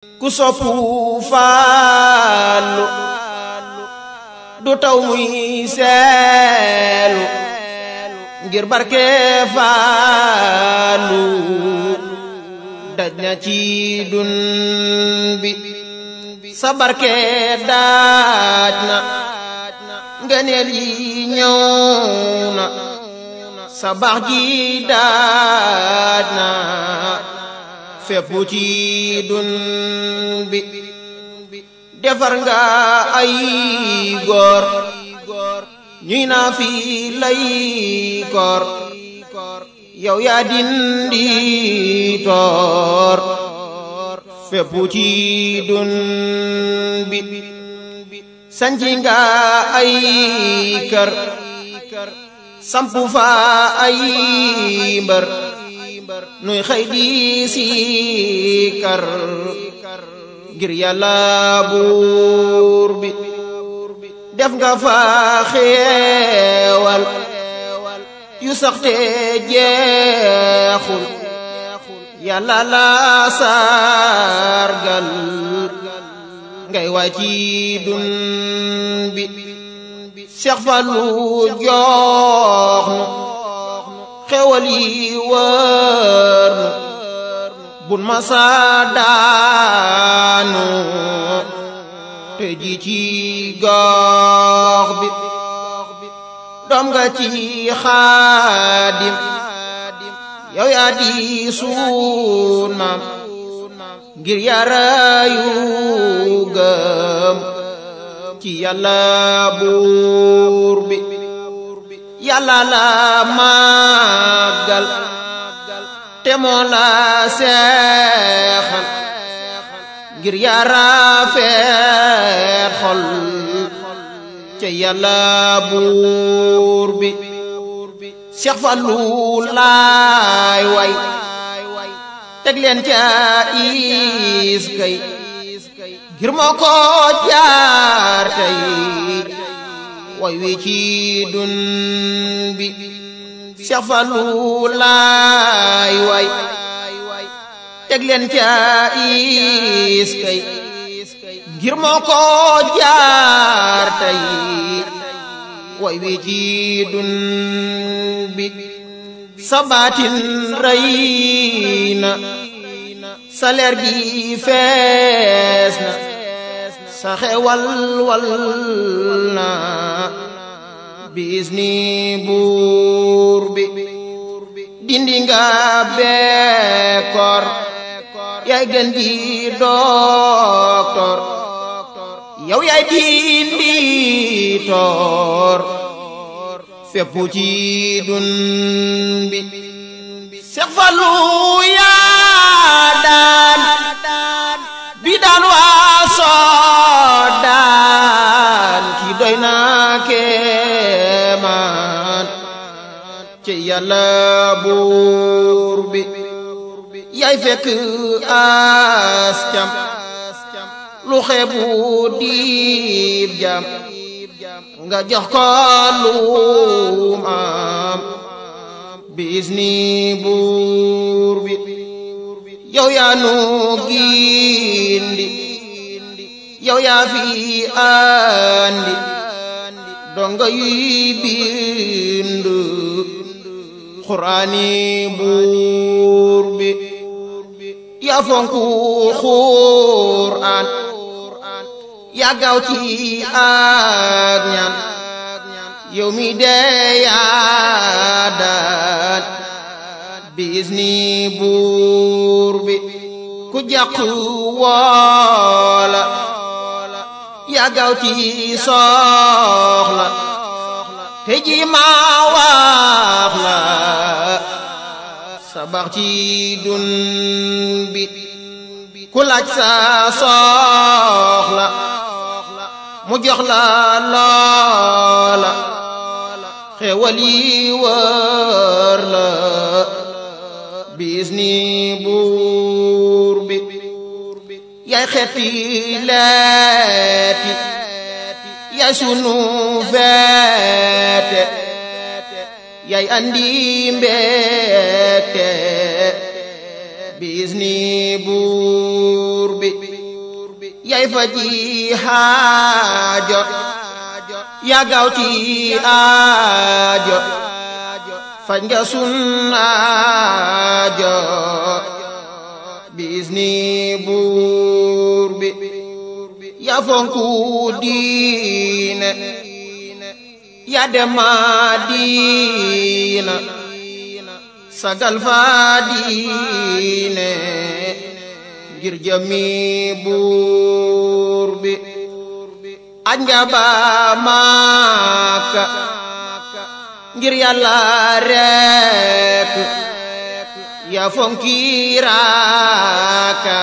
ku soppu Faalu du taw muy seelu ngir barke Faalu daj na ci dun bi sa barke daaj na ngëneel yi ñëw na sa baax gi daaj na fépp ci dun bi defar nga ay góor ñuy naa fi lay koor yow yaa dindi toor fépp ci dun bi sanci nga ay kër sampu fa ay mbër nuy xëy di sikar ngir Yàlla buur bi def nga fa xeewal yu saxte jeexul Yàlla la sargal ngay waay ci dun bi Seex Fallu jox nu xewal yi wër nu bun masa daanu te ji ci gox bi doom nga ci Xaadim yow yaa di suun maam ngir yarayu gëm ci Yàlla buur bi Yàlla la màggal te moo la seexal ngir yaa rafet xol ci Yàlla buur bi Seex Fallu laay way teg leen ca is kay ngir moo ko jaar tey way wi ci dun bi Seex Fallu laay way teg leen ca is kay ngir moo ko jaar tey way wi ci dun bi sa baatin rëy na sa leer gi fees na sa xewal wal na bisni buur bi dindi nga bekkoor yaay gën ji doktor yow yaay dindi toor fépp ci dun bi Seex Fallu yaa daan bi daan waasoo daan ki doy na kéemaan ci Yàlla buur bi yaay fekk as cam lu xeebu diib jam nga jox ko lum am bisni buur bi yow yaa nu gindi yow yaa fi andi donga yuy bind Qur'aani buur bi yaa fonku Qur'aan yaa gaaw ci ak ñaan yow mi dee yaa daan bisni buur bi ku jàq woola yaa gaaw ci soxla te ji ma wax la sa baax ci dun bi ku laaj sa soxla mu jox la loola xewal yi wër la bisni buur bi yaay xeeti leeti yaay sunu feete yaay andi mbégte bisni buur bi yay faji haajo yaa gaaw ci aajo faj nga sun aajo bisni buur bi yaa fonku diine yaa dem Madina sagal fa diine ngir jëmi buur bi aj nga ba Makka ngir Yàlla rekk yaa fonki raaka